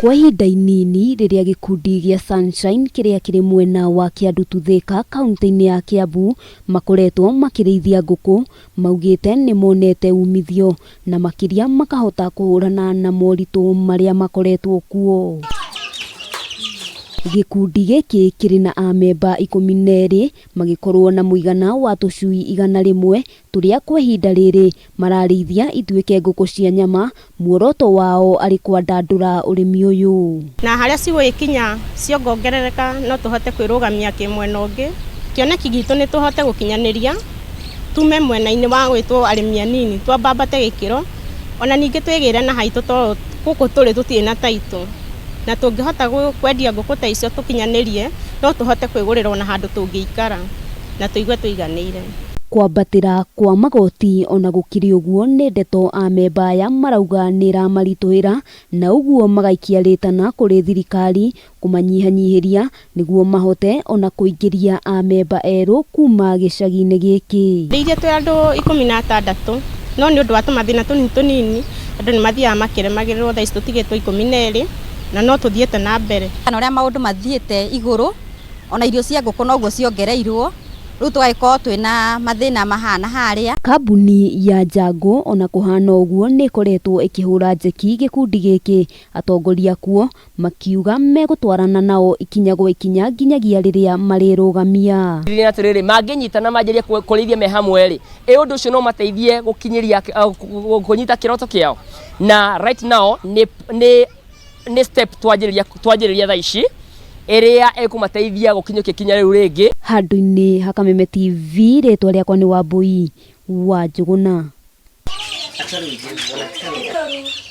Kwa ihinda inini rĩrĩa gĩkundi gĩa Sunshine kĩrĩa kĩrĩ mwena wa Kĩandutu Thika kaunti-inĩ ya Kiambu makoretwo makĩrĩithia ngũkũ, maugĩte nĩ monete umithio na makĩria makahota kũhũrana na moritũ marĩa makoretwo kuo. Gĩkundi gĩkĩ kĩrĩ na amemba 12 magĩkorwo na mũigana wa tũcui 100 tũrĩa kwa ihinda rĩrĩ mararĩithia ituĩke ngũkũ cia nyama, muoroto wao arĩ kwandandũra ũrĩmi ũyũ. Na harĩa cigũgĩkinya ciongongerereka no tũhote kwĩrũgamia kĩmwena ũngĩ. Kĩoneki gitũ nĩ tũhote gũkinyanĩria tume mwena-inĩ wa gwĩtwo arĩmi anini twambambate gĩkĩro, ona ningĩ twĩgĩre na haitũ tondũ gũkũ tũrĩ tũtirĩ na taitũ, na tũngĩhota kwendia ngũkũ ta icio tũkinyanĩrie no tũhote kwĩgũrĩra ona handũ tũngĩikara na tũigue tũiganĩire. Kwambatĩra kwa magoti ona gũkĩrĩ ũguo nĩ ndeto amemba aya marauga nĩ ĩramaritũhĩra na ũguo magaikia rĩtana kũrĩ thirikari kũmanyihanyihĩria nĩguo mahote ona kũingĩria amemba erũ kuma gĩcagi-inĩ gĩkĩ. Rĩirie twĩ andũ 16, no nĩ ũndũ wa tũmathĩna tũnini tũnini andũ nĩ mathiaga makĩremagĩrĩrwo. Thaa ici tũtigĩtwo 12 na no tũthiĩte na mbere. Na ũrĩa maũndũ mathiĩte igũrũ, ona irio cia ngũkũ noguo ciongereirwo, rĩu tũgagĩkorwo twĩna mathĩna mahana harĩa. Kambuni ya Jango ona kũhana ũguo nĩ ĩkoretwo ĩkĩhũra njeki gĩkundi gĩkĩ, atongoria kuo makiuga megũtwarana nao ikinya gwa ikinya nginyagia rĩrĩa marĩrũgamia. Nĩ atĩrĩrĩ, mangĩnyitana manjĩrie kũrĩithia me hamwe rĩ, ĩ ũndũ ũcio no mateithie gũkinyĩria kũnyita kĩroto kĩao. Na right now nĩ step twanjĩrĩria thaa ici ĩrĩa ĩkũmateithia gũkinyũkia ikinya rĩu rĩngĩ. Handũ-inĩ ha Kameme TV, rĩtwa rĩakwa nĩ Wambui wa Njũgũna.